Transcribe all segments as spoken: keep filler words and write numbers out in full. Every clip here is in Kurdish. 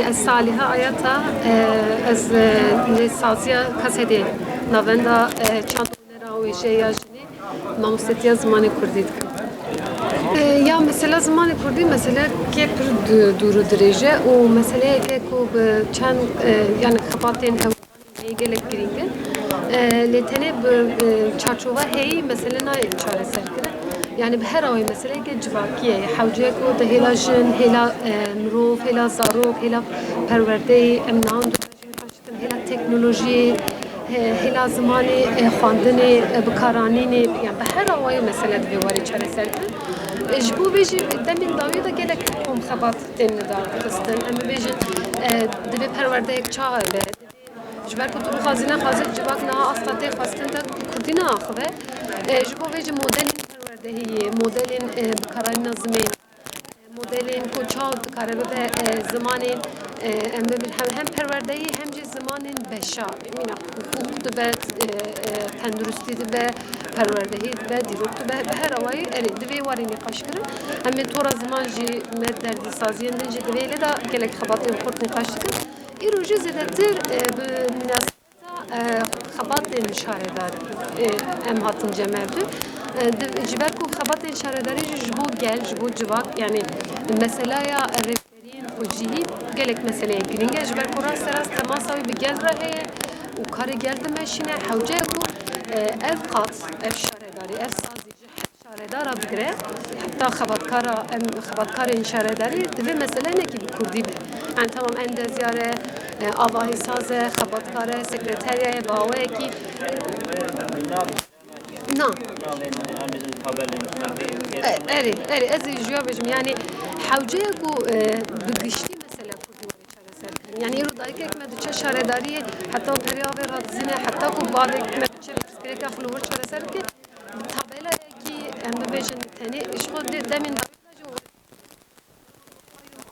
Ez Saliha Ayata, e, ez, e, li saziya kasedê navenda, e, çand û hunera wêjeya jinê mamostetiya zimanê kurdî dikim. E, ya mesela zimanê kurdî meseleyeke pir du-, dûr û dirêj e û meseleyeke ku bi çend, e, yani xebatên ew Heyî gelek girîng e. E, lê tenê bi, e, çarçova heyî mesele nayê çareserkirin. Yani bi her awayî meseleyeke civakî ye. Hewce ku di hêla jin, hêla, e, mirov, hêla zarok, hêla perwerdeyê, em niha dibêjin, hêla teknolojiyê, he-, hêla zimanê, e, xwendinê, e, bikaranînê, yani bi her awayî mesele divê warê çareserkirin. E, ji bo vê jî demên dawî de gelek kom xebat tên lidarxistin. Em bibêjin, e, divê perwerdeyek çawa be. Ji ber ku tu bixwazî nexwazî civak niha asta tê xwestin de kurdî neaxive. E, ji bo vê jî modelên perwerdehiyê, modelên, e, bikaranîna zimên, modelên ku çawa dikare bibe, e, zimanên, e, em bibin hem, hem perwerdehî hem jî zimanên beşa, mîna hiqûq dibe, e, e, tenduristî dibe, perwerdehî dibe, dîrok dibe, bi her awayî erê divê warê nîqaşkirin. Em ê tora ziman jî me derdî saziyên din jî divê lê de gelek xebatên xurt nîqaş dikin. Îro jî zêdetir, e, bi mînasebeta, e, xebatên şaredarî, e, em hatin cem hev du. E, di, ji ber ku xebatên şaredarî jî ji bo gel, ji bo civak, yani meselaya rêveberiyan û cihî gelek meseleyek girîng e. Ji ber ku rasterast temasa wî bi gel re heye û karê gel dimeşîne, hewce ye ku, e, ev qat, ev şaredarî, ev sazî ji her şaredara bigire, heta xebatkara, em, xebatkarên şaredarî divê mesele hinekî bi kurdî be. Yani tamam endezyar e, e, avahîsaz e, xebatkar e, sekreterya ye, bi awayekî. Na. E, erê, erê, ez ê ji ya bêjim. Yani hewce ye ku, e, bi giştî mesele kurdî were çareser kirin. Yani îro dayikek me diçe şaredariyê, heta perê avê radizîne, heta ku bavek me diçe pirsgirêka xwe li wir çareser bike, bi tabelayekî, em bibêjin, tenê ji xwe dê demên dawî de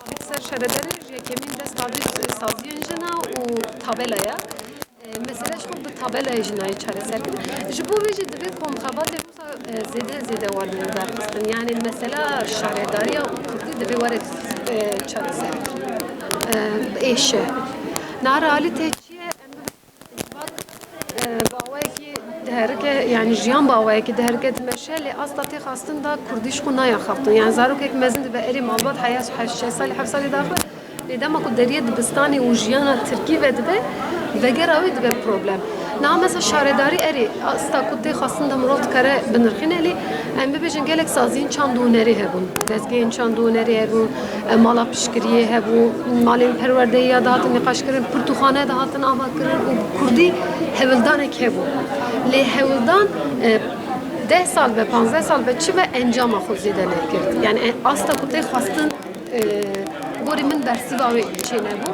jî ser şaredarî ji yekemîn dest avê saziyên jina û tabela ye. E, mesele ji xwe bi tabelayê jî nayê çareser kirin. Ji bo vê jî divê komxebatê wisa, e, zêde zêde werin lidarxistin. Yani mesela şaredariya û kurdî divê were, e, çareser kirin. E, bi êşe. Na realîte çi ye? Em bibêjin civak, e, bi awayekî diherike, yani jiyan bi awayekî diherike dimeşe, lê asta tê xwestin de kurdî ji xwe naya xaftin. Yani zarokek mezin dibe, erê malbat heya heşt şeş salî, heft salî daxwe. Lê dema ku deriyê dibistanê û jiyana tirkî vedibe, vegera wê dibe problem. Niha mesela şaredarî erê, asta ku tê xwestin de mirov dikare binirxîne, lê em bibêjin gelek saziyên çand û hunerê hebûn. Dezgehên çand û hunerê hebûn, e, mala piştgiriyê hebû, malên perwerdeyî ya dihatin nîqaşkirin, pirtûxane dihatin avakirin û bi kurdî hewildanek hebû. Lê hewildan, e, deh sal be, panzdeh sal be, çi be encama xwe zêde nekir. Yani, e, asta ku tê xwestin, e, gorî min bersiva wê çênebû.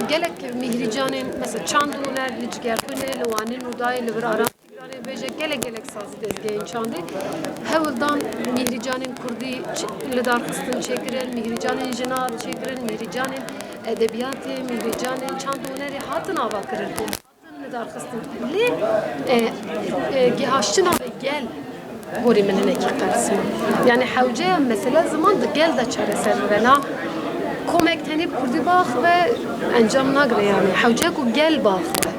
Gelek mîhrîcanên, mesela çand û huner li Cigerxwînê, li Wanê Nûdayê, li vir Aram Tîgranê bêje gelek gelek sazî dezgehên çandê hewildan mîhrîcanên kurdî ç-, li dar xistin çêkirin, mîhrîcanên jina çêkirin, mîhrîcanên edebiyatê, mîhrîcanên çand û hunerê hatin avakirin. Li dar xistin. Lê, e, e, gihaştina vê gel gorî min hinekî qers bû. Yani hewce ya mesele ziman di gel de çareser bibe. Na komek tenê bi kurdî biaxive encam nagire yani. Hewce ku gel biaxive.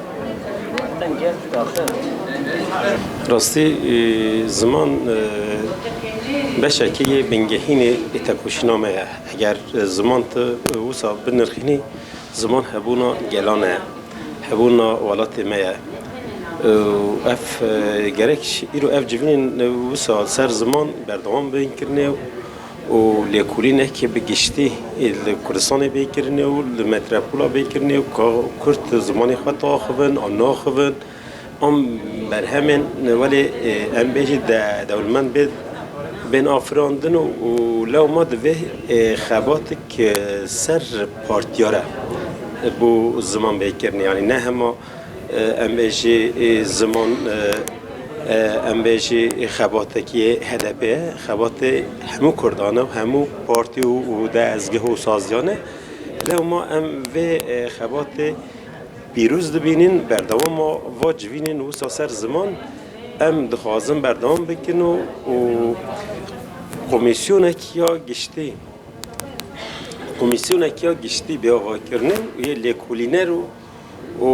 Rastî, e, ziman, e, beşekê yê bingehînê tekoşîna me ye. Eger, e, ziman tu, e, wisa binirxînî, ziman hebûna gelan e, hebûna welatê me ye. Û ev, e, gerek îro ev civînên, e, wisa ser ziman berdewam bên kirinê û lêkolînekê bi giştî, e, li Kurdistanê bê kirinê û li metropola bê kirinê û ka Kurd zimanê xwe diaxivin an naxivin. Em berhemên welê, e, em bêjî de dewlemend bê, bên afirandin û, û lewma divê, e, xebatek, e, ser partiyar e bo ziman bê kirin. Yanî ne hema, e, em bêjî, e, ziman, e, e, em bêjî xebatekî H D P ye, xebatê hemû Kurdan e, hemû partî û, û dezgeh û saziyan e. Lewma em vê, e, xebatê pîroz dibînin, berdewama va civînên wisa ser ziman em dixwazin berdewam bikin û, û komîsyonek ya giştî, Komîsyonekî ya giştî bê avakirinê û yê lêkolîner û, û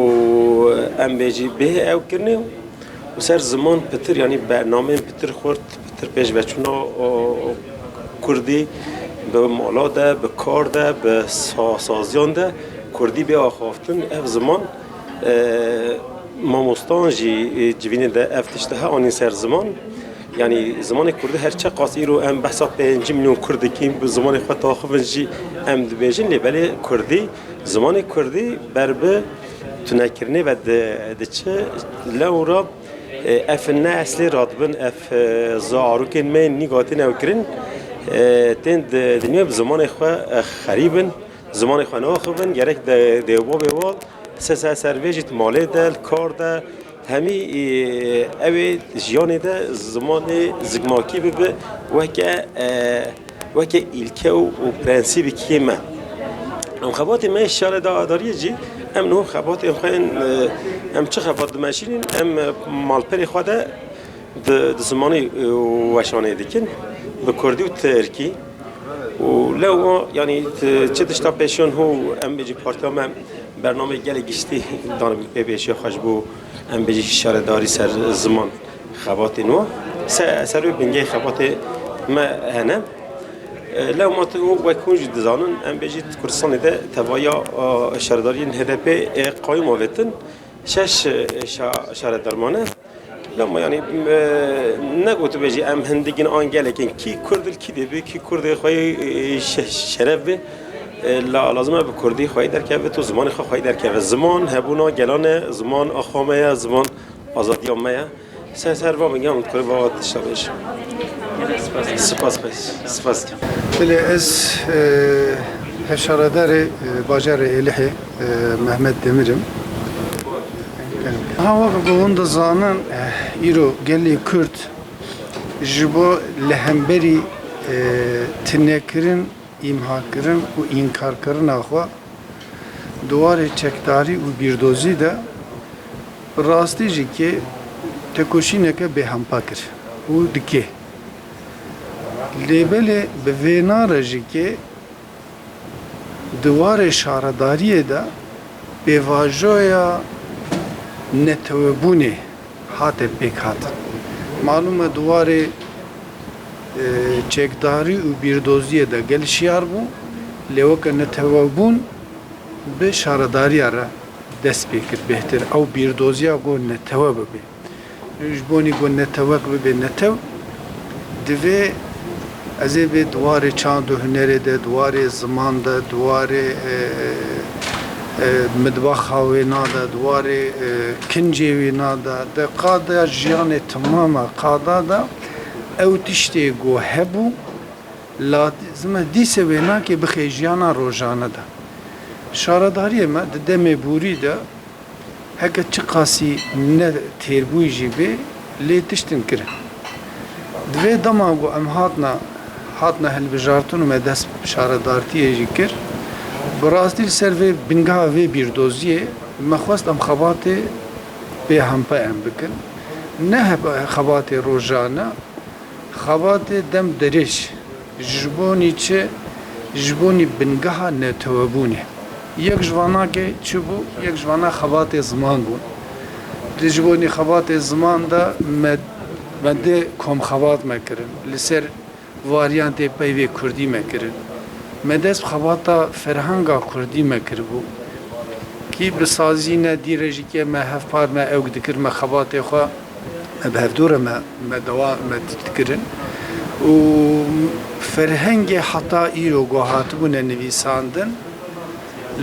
em bêjî bê ew kirinê û ser ziman pitir, yanî bernameyên pitir xurt, pitir pêşveçûna, o, kurdî bi mala de, bi kar de, bi sa-, saziyan de kurdî bê axaftin. Ev ziman, e, mamostan jî, e, civînê de ev tişt he anîn ser ziman. Yanî zimanê kurdî her çeqas îro em behsa pêncî milyon kurd dikin, bi zimanê xwe taxivin jî em dibêjin, lê belê kurdî, zimanê kurdî ber bi tunekirinê ve di-, diçe. Lewra, e, ev ne eslê radibin, ev, e, zarokên me yên nîgatîn ew kirin, e, tên di-, dinyayê bi zimanê xwe, e, xerîbin, zimanê xwe naxivin, gerek de-, dêwbabê wan, se-, se-, ser vê jî di malê de, li kar de, hemî, e, ew ê jiyanê de zimanê zikmakî bibe weke, e, weke îlke û, û prensîbekî me. Em xebatê me şaredariyê jî, em niho xebatên xwe yên, e, em çi xebat dimeşînin, em, e, malperê xwe de di, di zimanê, e, weşanê dikin, bi kurdî û tirkî. Û lewma, yanî, ti-, çi tişta pêşiyan ho, em bêjî partiya me bernameyê gelek giştî danibû pêvêşiya xwe ji bo, em bêjî, şaredarî ser ziman xebatên wa. Se-, ser wê bingehê xebatê me hene. E, lewma tu wek hûn jî dizanin, em bêjî di Kurdistanê de tevaya, a, şaredariyên H D P, e, qayûm avêtin. Şeş, e, şa-, şaredar mane. Lewma, yanî, e, negotibê jî em hindik in an gelek in. Kî kurd il, kî dê bê, kî kurdê xwe, e, şe-, şeref bê. E, la-, lazim e bi kurdî xwe derkeve, tu zimanê xwe xwe derkeve. Ziman hebûna gelan e, ziman axa me ye, ziman azadiya me ye. Ser, ser va bingehê hûn dikarî va tişta bêjî. Spas, spas, spas. Belê ez, e, hevşaredarê, e, bajarê Êlihê, e, Mehmet Demir im. Ha, weke ku hûn dizanin, e, îro gelê Kurd ji bo li hemberî, e, tunekirin, îmhakirin û înkarkirina xwe di warê çekdarî û bîrdozî de bi rastî jî kê tekoşîneke bêhempa kir û dike. Lê belê bi vê nare jî kê di warê şaredariyê de pêvajoya netewebûnê hate pêkhatin. Malûm e di warê, e, çekdarî û bîrdoziyê de gel şiyar bû, lê weke netewebûn bi şaredariya re dest pê kir bêhtir. Ew bîrdoziya ku netewe bibe. Ji bo nî ku netewek bibe netew, divê ez ê bê di warê çand û hunerê de, di warê ziman de, di warê, e, e, midbaxa wêna de, di warê, e, kincê wêna de, di qada jiyanê timama qada de ew tiştê ku hebû, lazim e dîse wênakê bixe jiyana rojane de. Şaredariyê me di demê borî de heke çiqasî ne têrbûyî jî bê, lê tiştin kirin. Di vê dema ku em hatna, hatna hilbijartin û me dest bi şaredartiyê jî kir, bi rastî li ser vê bingeha vê bîrdoziyê me xwest em xebatê bêhempa em bikin. Ne heb-, xebatê rojane, xebatê dem dirêj. Ji bo nî çi? Ji bo nî bingeha netewebûnê. Yek ji vanakê çi bû? Yek ji vana xebatê ziman bû. Di ji bo nî xebatê ziman de me, me dê komxebat me kirin. Li ser varyantê peyvê kurdî me kirin. Me dest bi xebata ferhenga kurdî me kiribû. Kî bi sazî ne dîre jî ke me hevpar me ewk dikir, me xebatê xwe me bi hevdû re me, me dewa, me dît dikirin. Û ferhengê heta îro ku hatibûne nivîsandin,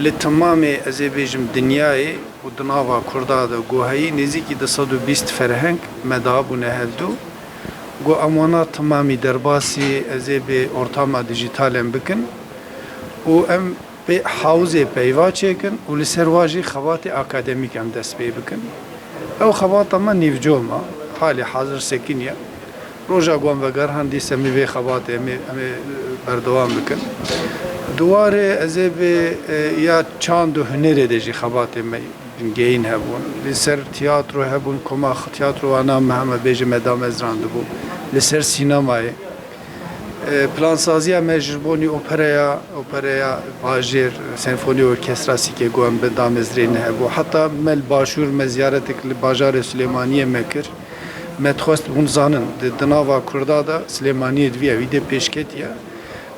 li timamê, ez ê bêjim, dinyayê û di nava Kurda de ku heyî nêzîkî du sed û bîst ferheng me dabûne hevdû. Ku em wana timamî derbasî, ez ê bê, ortama dijîtal em bikin û em pê hawzê peyva çêkin û li ser wa jî xebatê akademîk em dest pê bikin. Ew xebata me nîvco ma, halê hazir sekiniye. Roja ku em vegerhan dîse em ê vê xebatê em ê, em ê, e, berdewam bikin. Di warê ez ê bê, e, ya çand û hunerê de jî xebatê me bingehîn hebûn. Li ser tiyatro hebûn, koma tiyatro wana me heme bêje me damezrandibû. Li ser sînemayê. E, plansaziya me ji bonî operaya, operaya bajêr, senfonî orkestrasîkê ku em bi damezrê hebû. Heta me li başûr me ziyaretek li bajarê Silêmaniyê me kir. Me dixwest hûn zanin, di, di nava Kurda de Silêmaniyê di vî evî de pêşketiye.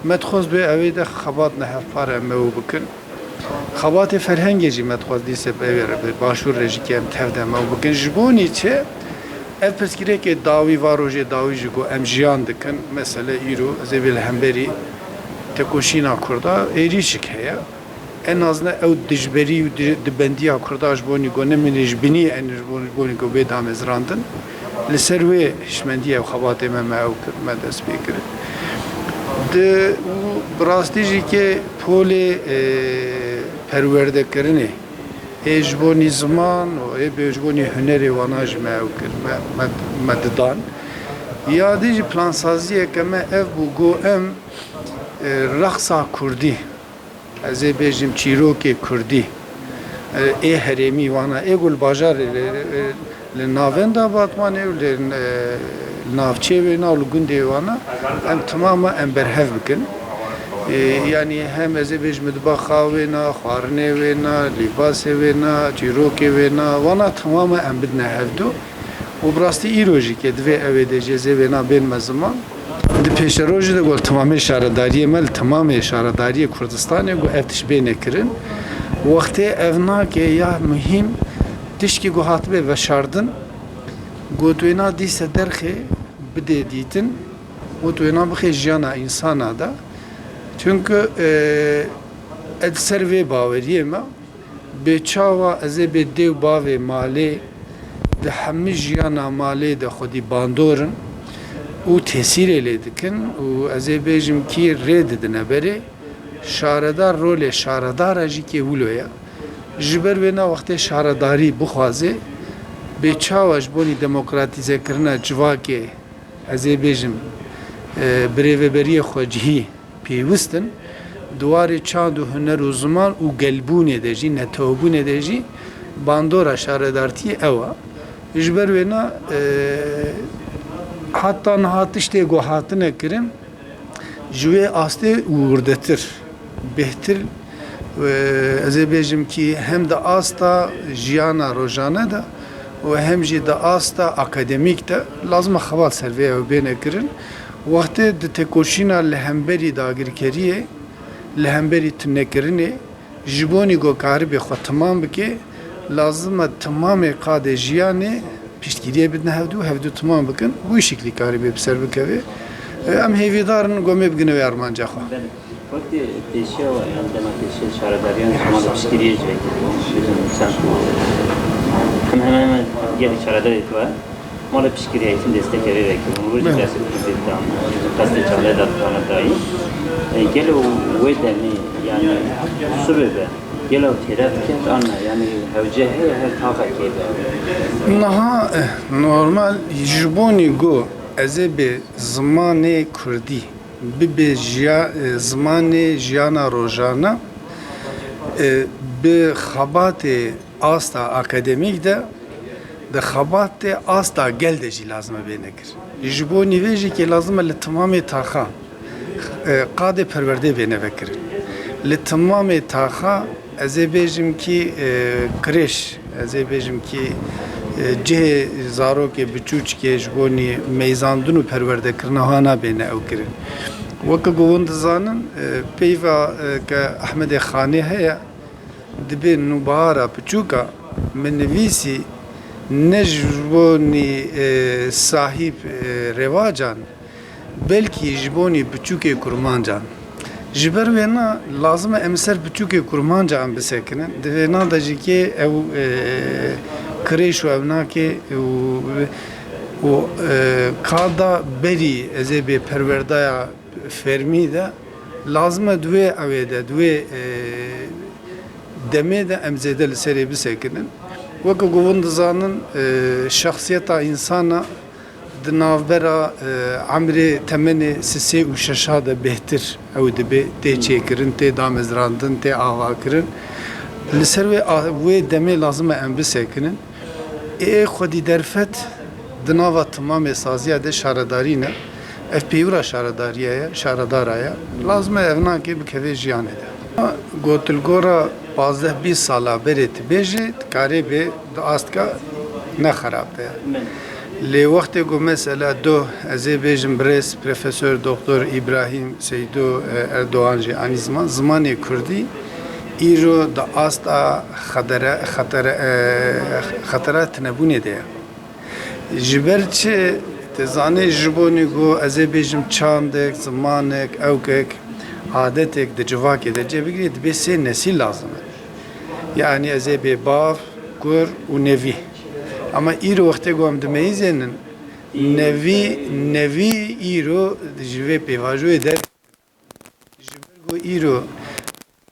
Me dixwest wê evê de xebat ne hevpar em ê bikin. Xebatê ferhengê jî me dixwest dîse bi evê re, bi başûr re jî ke em tev de me bikin. Ji bonî çi? Ev pirsgirêkê dawî, va rojê dawî jî ku em jiyan dikin. Mesele îro, ez ê bê li hemberî tekoşîna Kurda êrîşik heye. En azne ew dijberî û di-, dibendiya Kurda ji bonî ku nemîne ji binî, en ji bonî, ji bonî ku bê damezrandin. Li ser wê hişmendî ew xebatê me, me ew kir, me dest pê kir. Di, û bi rastî jî ke polê, e, perwerdekirinê, ê ji bonî ziman û ê bê ji bonî hunerê wana jî me ew kir, me, me, me didan. Ya dî jî plansaziyeke me ev bû, got em, e, reqsa kurdî, ez ê bêjim çîrokê kurdî, e, ê herêmî wana, ê ku li bajarê, li, li, li navenda Batmanê û li, e, li navçeyê wêna û li gundê wana, em timama em berhev bikin. E, yanî hem ez ê bêjim mitbaxa wêna, xwarinê wêna, lîbasê wêna, çîrokê wêna, wana timama em bidine hevdu. Û bi rastî îro jî ke divê ew ê de jê zê vêna bên me ziman. Di pêşerojê de got, timamê şaredariyê me, li timamê şaredariyê Kurdistanê got ev tişt bêne kirin. Wextê ev nake ya muhîm tişkî got hatibe veşardin, got wêna dîse derxê bidê dîtin, got wêna bixê jiyana însana de. Çunku, e, ez ser vê baweriyê me. Bê çawa ez ê bê dê û bavê malê di hemî jiyana malê de xwedî bandor in û tesîrê lê dikin û ez ê bêjim kî rê didine berê, şaredar rolê şaredara jî kê wilo ye. Ji ber wêna wextê şaredarî bixwaze, bê çawa ji bonî demokratîzekirina civakê, ez ê bêjim, e, birêveberiyê xwecihî pêwist in, di warê çand û huner û ziman û gelbûnê de jî, netewebûnê de jî bandora şaredartiyê ew e. Ji ber wêna, e, heta niha tiştê ku hatine kirin, ji wê astê û wirdetir, bêhtir, e, ez ê bêjim kî hem di asta jiyana rojane de û hem jî di asta akademîk de lazim e xebat ser vê ew bêne kirin. Wextê di tekoşîna li hemberî dagirkeriyê, li hemberî tunekirinê, ji bonî ku karibê xwe timam bike, lazim e timamê qadê jiyanê piştgiriyê bidin hevdu, hevdu timam bikin, wî şiklî karibê bi ser bikeve. Em hêvîdar in ku em ê bigine wê armanca xwe. Belê. Wextê pêşiya we, yan dema pêşiya şaredariyan ji mala piştgiriyê jî vekirî, çend, hemen hemen gelek şaredarê tu ye. Mala piştgiriyê hêtin destekê vê vekirî. Hûn wir jî Belê. Destê didan, qestê çandê de dikane dayî. E, gelo wê demê, yanî, sibê be, gelo têref ket an ne, yanî, hewce heye her taxekê be. Niha, eh, normal, ji bonî ku ez ê bê zimanê kurdî bibe jiya-, e, zimanê jiyana rojane, e, bi xebatê asta akademîk de, di xebatê asta gel de jî lazim e bêne kir. Ji bo nîvê jî kê lazim e li timamê taxa, e, qadê perwerdê bêne vekirin. Li timamê taxa ez ê bêjim kî, e, krêş, ez ê bêjim kî, e, cihê zarokê biçûçikê ji bo nî meyzandin û perwerdekirina wana bêne ew kirin. Weke ku hûn dizanin, e, peyva, e, ke Ehmedê Xanê heye, di bê Nûbahara Piçûka min nivîsî, ne ji bo nî, e, sahîb, e, rêvacan, belkî ji bo nî biçûkê kurmancan. Ji ber wêna lazim e em ser biçûkê kurmanca em bisekinin. Di vêna de jî kê ew, e, kirêş û ew nakê û, û, e, qada berî ez ê bê perwerdaya fermî de lazim e di wê ewê de, di wê, e, demê de em zêde li serê bisekinin. Weke ku hûn dizanin, e, şexsiyeta însana di navbera, e, emrê temenê sisê û şeşa de bêhtir ew dibe, tê çêkirin, tê damezrandin, tê avakirin. Li ser wê a-, wê demê lazim e em bisekinin. Ê xwedî derfet di nava timamê saziya de şaredarî ne. Ev pêwira şaredariya ye, şaredara ye. Lazim e ev nakê bikeve jiyanê de. Gotilgora pazdeh bîst sala berê tu bêjî, dikarê bê di astka ne xerab de ye. Lê wextê ku mesela doh, ez ê bêjim birêz Profesor Doktor Îbrahîm Seydo, e, Erdogan jî anî ziman, zimanê kurdî îro di asta xedere, xetere, e, xetera tinebûnê de ye. Ji ber çi? Te zanê ji bo nî ku ez ê bêjim çandek, zimanek, ewkek, adetek di civakê de cebigirê, dibê sê nesîl lazim e. Yanî ez ê bê bav, kur û nevî. Ama îro wextê ku em dimeyizênin, nevî, nevî îro ji vê pêvajoyê der. Ji ber ku îro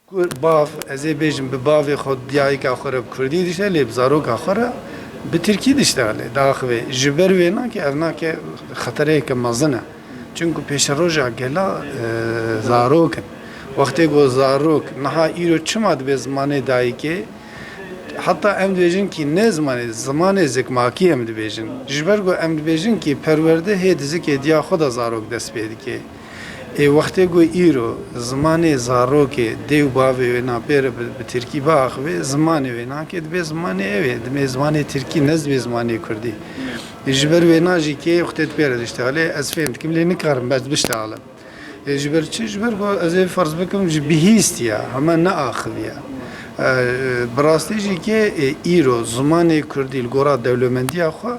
kur bav, ez ê bêjim bi bavê xwe, diyayika xwe re bi kurdî dişte, lê bi zaroka xwe re bi tirkî diştexile, diaxivê. Ji ber wê nake, ev nake xetereyeke mezin e. Çimku pêşeroja gela, e, zarok in. Wextê ku zarok niha îro çima dibe zimanê dayikê, heta em dibêjin kî ne zimanê, zimanê zikmakî em dibêjin. Ji ber ku em dibêjin kî perwerde hê di zikê diya xwe de zarok dest pê dike. Ê wextê ku îro zimanê zarokê, dê û bavê wê na pê re bi, bi tirkî biaxivê, zimanê wê nake dibe zimanê ew ê. Dibê zimanê tirkî, ne dibe zimanê kurdî. Ji ber wê na jî kê wextê di pê re diştexile, ez fêm dikim, lê nikarim ez biştexile. Ê, ji ber çi? Ji ber ku ez ê ferz bikim, ji bihîstiya, hema neaxiviya. E, bi rastî jî kê, ê, îro zimanê kurdî li gora dewlemendiya xwe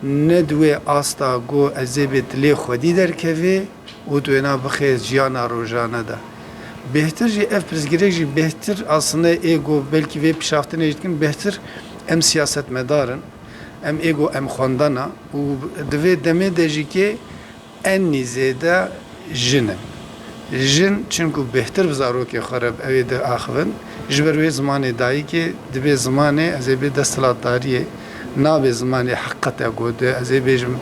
ne di wê asta ku ez ê bê tu lê xwedî derkevê û tu wêna bixê jiyana rojane de. Bêhtir jî ev pirsgirêk jî bêhtir aslinde ê ku belkî vê pişaftinê jî dikin, bêhtir em siyasetmedar in, em ê ku em xwendana û di vê demê de jî kê en nîzêde jin in. Jin çimku bêhtir bi zarokê xwe re ew ê diaxivin, ji ber wê zimanê dayikê dibe zimanê, ez ê bê desthilatdariyê, nabe zimanê heqîqet e ku di, ez ê bêjim,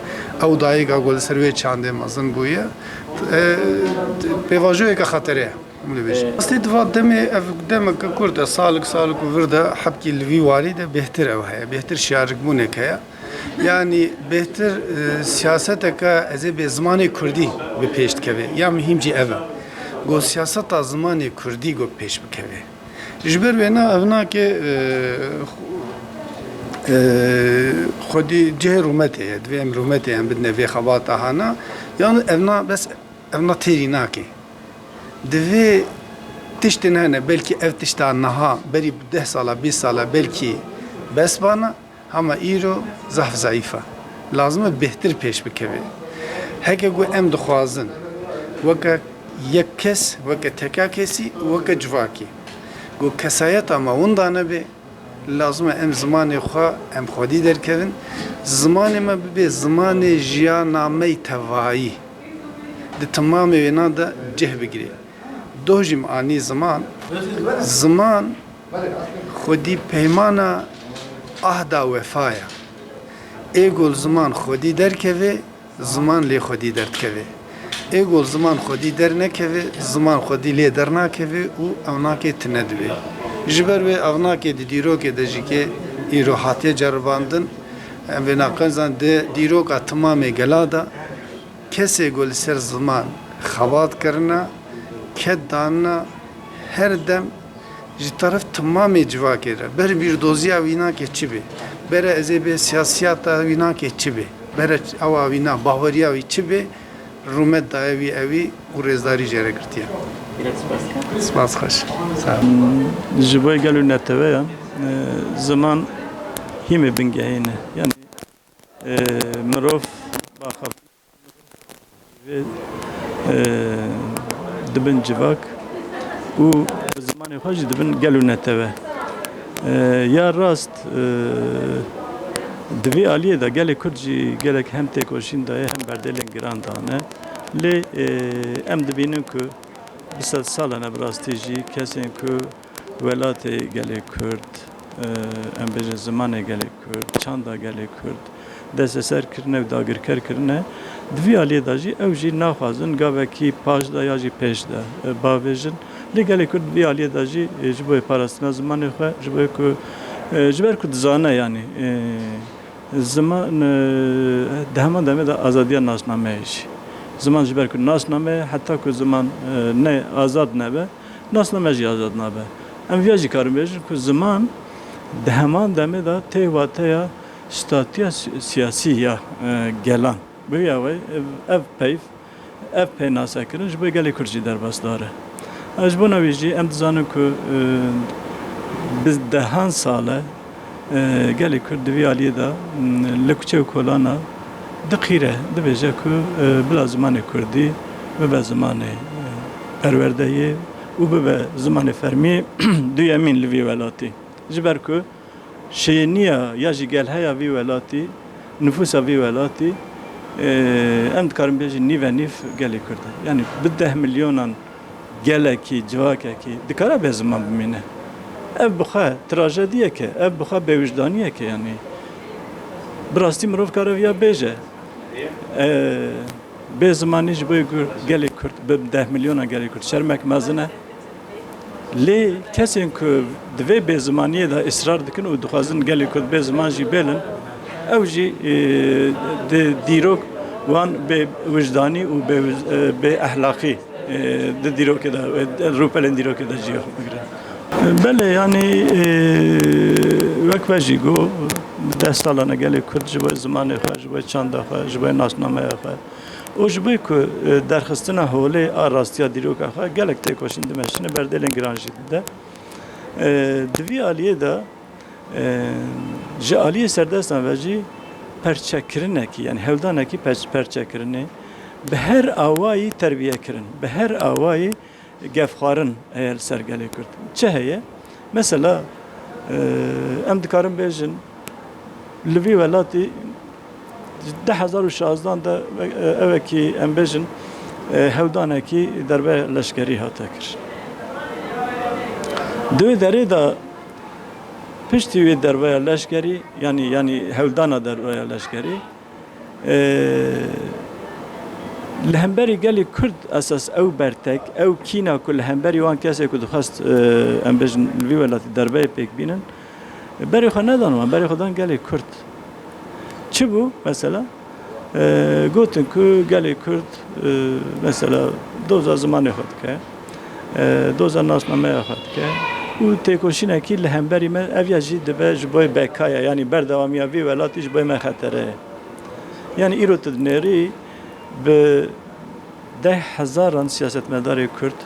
ew dayika ku li ser wê çandê mezin bûye, e, pêvajoyeke xeterê ye. Hûn dibêjin. Rastî di va demê, ev demeke kurt e, salik, salik û vir de hebkî li vî warî de bêhtir ew heye, bêhtir şiyarikbûnek heye. Yanî bêhtir, e, siyaseteke ez ê bê zimanê kurdî bi pêş dikeve. Ya muhîm jî ev e. Got siyaseta zimanê kurdî got pêş bikeve. Ji ber wêna ev nake, e, xu-, e, xwedî cihê rûmetê ye. Divê em rûmetê em bidine vê xebata hana. Yan ev na bes, ev na têrî nake. Divê tiştên hene, belkî ev tişta niha berî deh sala, bîst sala belkî bes bana. Hema îro zehf zayîf e. Lazim e bêhtir pêş bikeve. Heke ku em dixwazin weke yek kes, weke teka kesî û weke civakê, ku kesayeta me winda nebe, lazim e em zimanê xwe em xwedî derkevin. Zimanê me bibe zimanê jiyana me yî tevayî. Di timamê wêna de cih bigire. Doh jî min anî ziman. Ziman xwedî peymana ahda wefaya. Ê ku li ziman xwedî derkeve, ziman lê xwedî derdikeve. Ê ku li ziman xwedî dernekeve, ziman xwedî lê dernakeve û ewnakê tune dibe. Ji ber wê ewnakê di dîrokê de jî ke îro hatiye ceribandin, em vê naqenzan di dîroka timamê gela de, kesê ku li ser ziman xebat kirine, ked danine, her dem ji teref timamê civakê re, ber bîrdoziya wî nake çi be, bere ez ê bê siyasiyata wî nake çi be, bere ewa wî na baweriya wî çi be, rûmet daye wî ewî û rêzdarî jê re girtiye. Gelek spas dikim. Spas xweş. Sağ ol. Ji bo gel û neteweyan, e, ziman hîmê bingehê ne. Yani, e, mirov baxa Vê, e, dibin civak û bi zimanê xwe jî dibin gel û netewe. E, ya rast, e, di vî aliyê de gelê Kurd jî gelek hem têkoşîn daye hem berdêlên giran dane. Lê, e, em dibînin ku du sed sal e ne bi rastî jî kesên ku welatê gelê Kurd, e, em bêjin zimanê gelê Kurd, çanda gelê Kurd desteser kirine û dagirker kirine. Di vî aliyê de jî ew jî naxwazin gavekî paş de ya jî pêş de, e, bavêjin. Lê gelê Kurd di vî aliyê de jî, e, ji bo parastina zimanê xwe, ji bo ku, e, ji ber ku dizane, yanî, e, Ziman, e, di heman demê de azadiya nasnameyê jî. Ziman ji ber ku nasname ye, heta ku ziman, e, ne azad nebe, nasname jî azad nabe. Em viya jî karin bêjin ku ziman di heman demê de tê wateya statiya si-, siyasî ya, e, gelan. Bi vî awayî ev, ev peyv, ev pênasekirin ji bo gelê Kurd jî derbasdar e. E, ji bona wî jî em dizanin ku, e, bi dehan sal e, e, gelê Kurd di vî aliyê de, m, li kuçe û kolana diqîre, dibêje ku, e, bila zimanê Kurdî bibe zimanê, e, perwerdeyê û bibe zimanê fermî duyemîn li vî welatî. Ji ber ku şêniya ya jî gelheya vî welatî, nifûsa vî welatî, e, em dikarin bêjin nîve nîv gelê Kurd e. Yanî bi deh milyonan gelekî, civakekî dikare bê ziman bimîne. Ev bi xwe trajediyek e, ev bi xwe bêwijdaniyek e yanî. Bi rastî mirov kare viya bêje. E, Bê zimanî ji bo gur-, gelê Kurd, bi deh milyonan gelê Kurd şermek mezin e. Lê kesên ku di vê bêzimaniyê de israr dikin û dixwazin gelê Kurd bê ziman jî bêlin, ew jî, e, di dîrok wan bê wijdanî û bê wij-, e, bê ehlaqî, e, di dîrokê de, e, rûpelên dîrokê de cihê xwe bigire. Belê, yanî, e, wek we jî got, deh salan e gelê Kurd ji bo zimanê xwe, ji bo çanda xwe, ji bo nasnameya xwe, û ji bo ku, e, derxistina holê a rastiya dîroka xwe gelek têkoşîn dimeşîne, berdêlên giran jî dide. E, di vî aliyê de, e, ji aliyê serdestan ve jî perçekirinekî, yanî hewldanekî perç-, perçekirinê, bi her awayî terbiyekirin, bi her awayî gefxwarin heye li ser gelê Kurd. Çi heye? Mesela, e, em dikarin bêjin, li vî welatî di du hezar û şazdan de, e, evekî em bêjin, e, hewldanekî derbeya leşkerî hate kir. Di wê derê de piştî wê derbeya leşkerî, yanî, yanî hewldana derbeya leşkerî, Ee, li hemberî gelê Kurd esas ew bertek, ew kîna ku li hemberî wan kesê ku dixwest, e, em bêjin li vî welatî derbeyê pêk bînin, berê xwe nedan wan, berê xwe dan gelê Kurd. Çi bû mesela? E, gotin ku gelê Kurd, e, mesela doza zimanê xwe dike, e, doza nasnameya xwe dike û têkoşînekî li hemberî me, ev ya jî dibe ji bo bekaya, yanî berdewamiya vî welatî ji bo me xetere ye. Yanî îro tu dinêrî bi deh hezaran siyasetmedarê Kurd,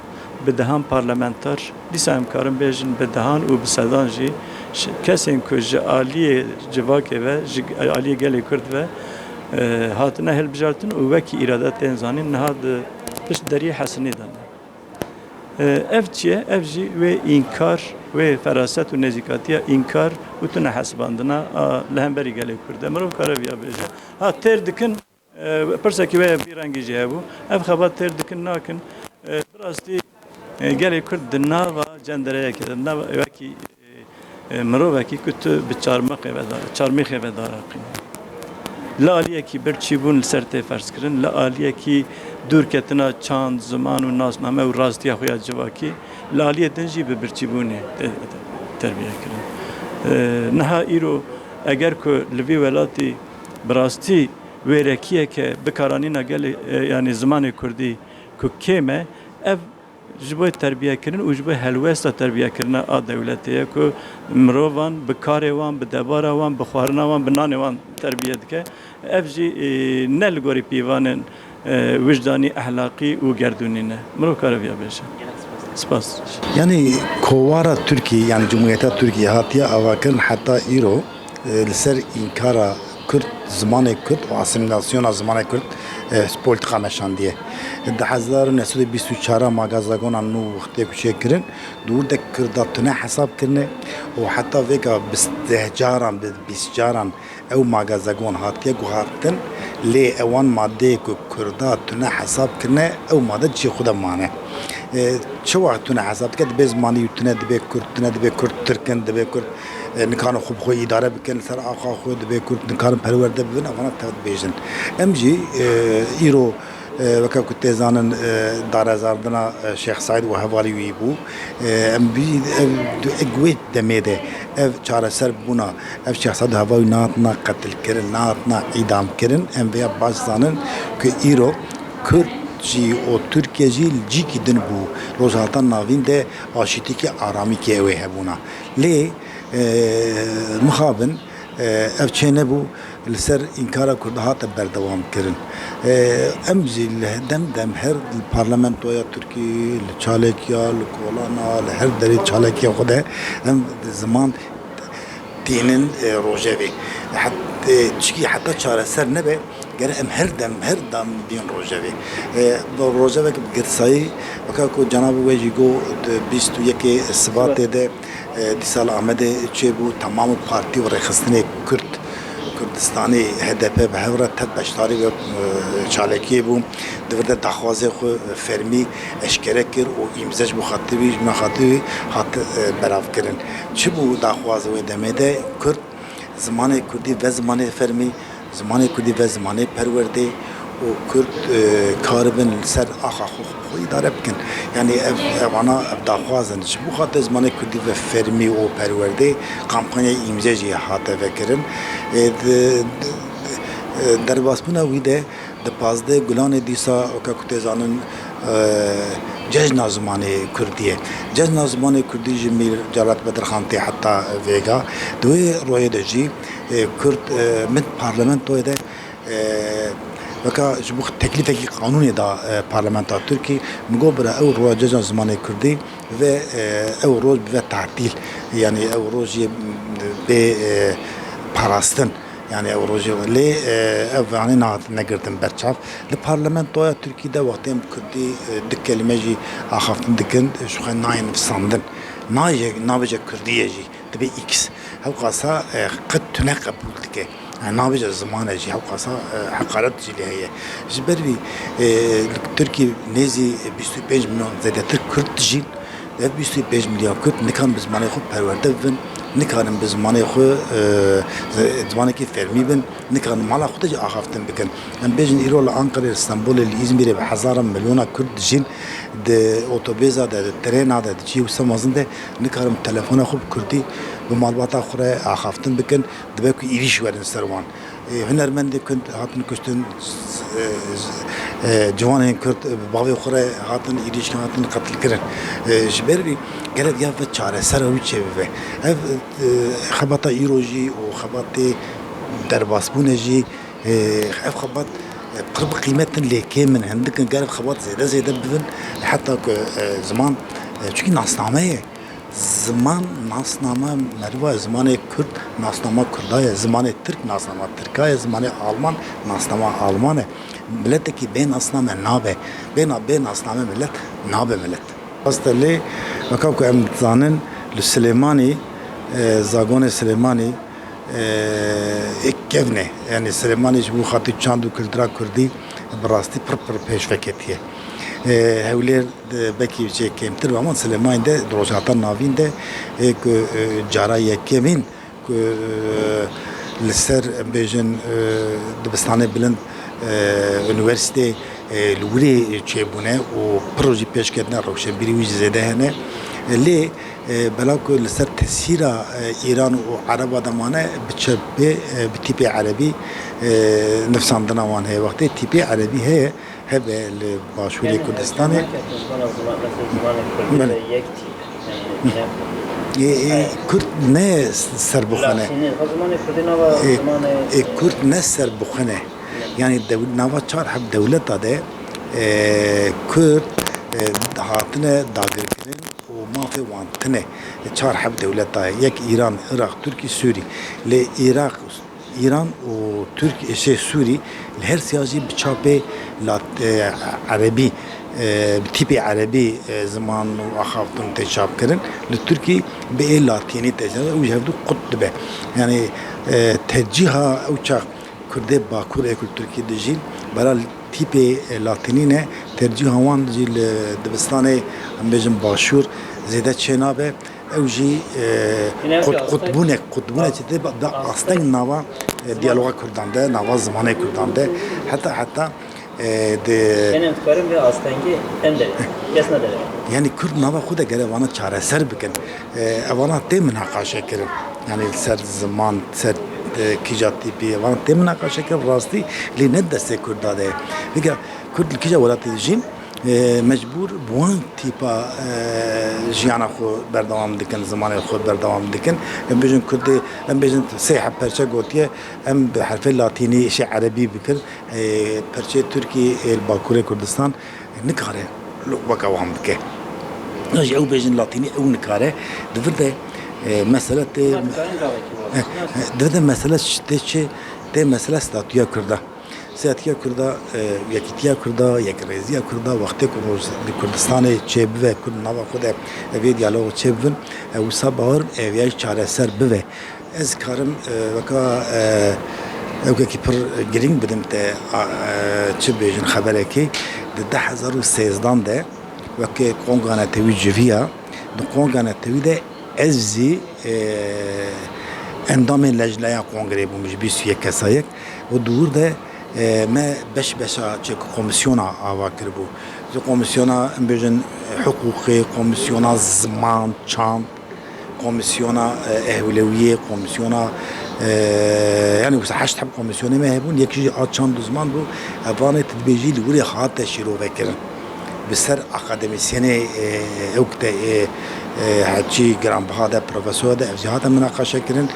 bi dehan parlamenter, dîsa em karin bêjin bi dehan û bi sedan jî ş-, kesên ku ji aliyê civakê ve, ji aliyê gelê Kurd ve, e, hatine hilbijartin û wekî îrade tên zanîn, niha di pişt deriyê hesinî de ne. E, ev çi ye? Ev jî wê înkar, wê feraset û nêzîkatiya înkar û tune hesibandina a li hemberî gelê Kurd e. Mirov kare viya bêje. Ha, têr dikin, e, pirsekî wê vî rengî jî hebû. Ev xebat têr dikin nakin. E, bi rastî, e, gelê Kurd di nava cendereyekê de, di nava wekî, e, e, mirovekî ku tu bi çarmixê ve da-, çarmîxê ve daraqînî. Li aliyekî birçîbûn li ser tê ferzkirin, li aliyekî dûrketina çand, ziman û nasname û rastiya xwe ya civakî, li aliyê din jî bi birçîbûnê te-, te-, terbiye kirin. E, niha îro eger ku li vî welatî bi rastî wêrekiyeke bikaranîna gelê, e, yanî zimanê kurdî ku kêm e, ev ji bo terbiyekirin û ji bo helwesta terbiyekirina a dewletê ye ku mirovan bi karê wan, bi debara wan, bi xwarina wan, bi nanê wan terbiye dike. Ev jî, e, ne li gorî pîvanên, e, wijdanî, ehlaqî û gerdûnî ne. Mirov kare viya bêje. Spas. Yanî kovara Tirkiyê, yanî Cumhuriyeta Tirkiyê hatiye avakirin heta îro. E, li ser înkara Kurd, zimanê Kurd û asîmîlasyona zimanê Kurd, e, politika meşandiye. Di hezar û neh sed û bîst û çar magaza Gona nû wextê ku çêkirin, di wir de Kurda tune hesab kirine û heta vêga bi deh caran, bi bîst caran ew magaza Gon hatiye guhartin, lê ewan madeyê ku Kurda tune hesab kirine, ew made cihê xwe de mane. E, çi wext tune hesab dike, dibê zimanî tune, dibê Kurd tune, dibê Kurd Tirk in, dibê Kurd e, nikane xwe bi xwe îdare bikin, li ser axa xwe dibê Kurd nikarin perwerde bibin, evana tev dibêjin. Em jî, e, îro, e, weke ku tê zanin, e, darezandina, e, Şêx Seîd û hevalî wî bû. E, em bî, ev, ev wê demê de ev çareser bûna, ev Şêx Seîd û hevalî nehatina qetilkirin, nehatina îdamkirin, em vêya baş zanin ku îro Kurd jî û Tirkiye jî li cîkî din bû. Rojhilata Navîn de aşîtîkî, aramîkî ew ê hebûna. Lê, e, mixabin, e, ev çênebû, li ser înkara Kurda hate berdewam kirin. E, em jî li dem dem her li parlamentoya Tirkî, li çalekiya, li kolana, li her derê çalekiya xwe de em ziman tînin, e, rojevê. Het-, e, çikî heta çareser nebe, gere em her dem, her dem bîn rojevê. E, bi rojevek bi girsayî, weka ku cenabê we jî got, di bîst û yekê Sibatê de, e, dîsa li Amedê çêbû, temam partî û rêxistinê Kurd, Kurdistanê, H D P bi hev re tev beşdarî ve, e, çalakiyê bû. Di vir de daxwazê xwe fermî eşkere kir û îmze ji bo xatirî, ji bo xatirî hat, e, belavkirin. Çi bû daxwazê wê demê de? Kurd, zimanê kurdî ve zimanê fermî, zimanê kurdî ve zimanê perwerdê û Kurd, e, karibin li ser axa xwe, xwe îdare bikin. Yanî ev, evana ev daxwaz in. Ji bo xatir zimanê kurdî ve fermî û perwerdê kampanyaya îmze jî hate vekirin. E, di, di, e, derbasbûna wî de di pazdeh Gulanê dîsa, weke ku tê zanin, e, cejna zimanê kurdî ye. Cejna zimanê kurdî ji Mîr Celat Bedirxan tê heta vêga. Di wê royê de jî, e, Kurd, e, min parlamentoyê de, e, weka ji bo teklîfekî qanûnê da, e, parlamenta Tirkî, min got bira ew roja cejna zimanê kurdî ve, e, ew roj bive tatîl. Yanî ew roj jê bê, e, parastin. Yanî ew rojê lê, e, ev anî nehat negirtin berçav. Li parlamentoya Tirkî de wextê em kurdî, e, du kelîme jî axaftin dikin, ji xwe nayên nivîsandin. Nayê, nabêje kurdî ye jî, dibê X. Hewqasa, e, qet tune qebûl dike. Yani nabêje ziman e jî, hewqasa, e, heqaret jî lê heye. Ji ber vî, e, li Tirkî nêzî bîst û pênc milyon zêdetir kurd dijîn. Ev bîst û pênc milyon kurd nikarin bi zimanê xwe perwerde bibin, nikarin bi zimanê xwe, e, zi-, zimanekî fermî bin, nikarin mala xwe de jî axaftin bikin. Em bêjin îro li Ankarê, li Stenbolê, li Îzmîrê bi hezaran milyona kurd dijîn, di otobêza de, di trêna de, di çiyê wisa mezin de nikarin telefona xwe bi kurdî bi malbata xwe re axaftin bikin, dibe ku êrîş werin ser wan. E, hunermendê kurd hatin kuştin, e, e, ciwanên kurd, e, bi bavê xwe re hatin êrîşkirin, hatin qetilkirin. E, ji ber vî gerek ya ve çaresera wî çêbibe. Ev, e, xebata îro jî û xebatê derbasbûnê jî, e, ev xebat, e, pir bi qîmet in lê kêm in. Hindik in ger ev xebat zêde zêde bibin, heta ku, e, ziman, e, çunkî nasname ye. Ziman nasname meriva ye, zimanê kurd nasnama kurda ye, zimanê tirk nasnama tirka ye, zimanê alman nasnama alman e. Miletekî bê nasname nabe. Bê na-, bê nasname milet nabe milet. Rast e lê weka ku em dizanin li Silêmanî, e, zagonê Silêmanî, e, êk kevn e. Yanî Silêmanî ji bo xatir çand û kultura kurdî bi rastî pir pir pêş veketiye. E, Hewlêr, e, belkî jê kêmtir be, ama Silêmanî de di Rojhilata Navîn de, e, ku, e, cara yekemîn ku, e, li ser, em bêjin, e, dibistanê bilind, e, unîversîtê, e, li wirê çêbûne û pir jî pêşketine, rewşenbîrî wî jî zêde hene. E, lê, e, bela ku li ser tesîra, e, Îran û Ereba de mane, bi çepê, e, bi tîpê erebî, e, nivsandina wan heye. Wextê tîpê erebî heye, hebe li Başûrê Kurdistanê. Belê. Ê, ê, Kurd ne serbixwe ne. Ê, ê, Kurd ne serbixwe ne. Yanî dew-, nava çar heb dewleta de, e, Kurd, e, hatine dagirkirin û mafê wan tine. Çar heb dewleta ye. Yek Îran, Iraq, Tirkî, Sûrî. Lê Iraq, Îran û Tirk-, şey, Sûrî li her siya jî bi çapê lat-, e, erebî, e, bi tîpê erebî, e, ziman û axaftin tê çapkirin. Li Tirkî bi ê latînî tê çap, ew ji hevdû qut dibe. Yanî, e, tercîha ew çax Kurdê Bakur ê ku li Tirkî dijîn, bera tîpê, e, latînî ne, tercîha wan jî li dibistanê, em bêjin Başûr, zêde çênabe. Ew jî, e, Yine qut-, ew asteng, qutbûnek, qutbûnek ast-, çi tê, da ast-, asteng nava, e, diyaloga Kurdan de, nava zimanê Kurdan de. Heta, heta, e, de Yine em dikarin vê astengî em de, kes ne de. Yanî Kurd nava xwe de gere vana çareser bikin. E, evana tê minaqaşe kirin. Yanî ser ziman, ser e, kîja tîpî ye. Van tê minaqeşe kir, rastî lê ne destê Kurda de ye. Vêga Kurd li kîja welatê dijîn, e, mecbûr bi wan tîpa, e, jiyana xwe berdewam dikin, zimanê xwe berdewam dikin. Em bêjin Kurdê, em bêjin sê heb perçe gotiye, em bi herfê latînî, şê erebî bikin. E, perçeyê Tirkî, e, li Bakurê Kurdistan nikare weke wan bike. Ya jî ew bêjin latînî, ew nikare. Di vir de, e, mesele tê, e, e, di vir de mesele ş-, tê çi, tê mesele statûya Kurda. Statûya Kurda, e, yekîtiya Kurda, yekrêziya Kurda, wextê ku roj-, di Kurdistanê çêbive, Kurd nava xwe de vê diyalogo çêbibin, e, wisa bawer, e, vêya jî çareser bive. Ez karim, e, weka, e, ewkekî pir girîng bidim te, a, e, çi bêjin xeberekê, di du hezar û sêzdan de weke konga netewî civiya, di konga netewî de ez zî, e, endamên lejneya kongrê bûm ji bîst û yek kesayek û di wir de, e, me beş beşa çek komîsyona ava kiribû. Ji komîsyona, em bêjin, hiqûqê, komîsyona ziman, çand, komîsyona, e, ewlewiyê, komîsyona, e, yani wisa heşt heb komîsyonê me hebûn, yek jî a çand û ziman bû, evanê tu dibêjî li wirê hate şîrovekirin. Bi ser akademîsyenê, e, ewk de, e, e, heçî giranbiha de, profesora de, ev jî hate minaqeşe kirin.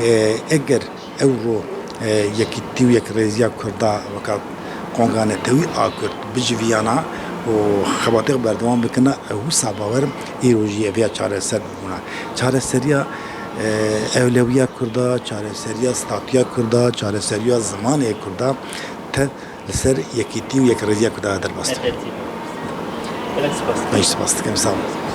E, eger Ewro, e, yekîtî û yekrêziya Kurda weka konga netewî a Kurd biciviyana û xebatê xwe berdewam bikirina, ew wisa bawerim îro jî ev ya çareser bibûna. Çareseriya, e, ewlewiya Kurda, çareseriya statûya Kurda, çareseriya zimanê Kurda tev li ser yekîtî û yekrêziya Kurda derbas dibe. Gelek spas. Ez spas dikim, sağ olun.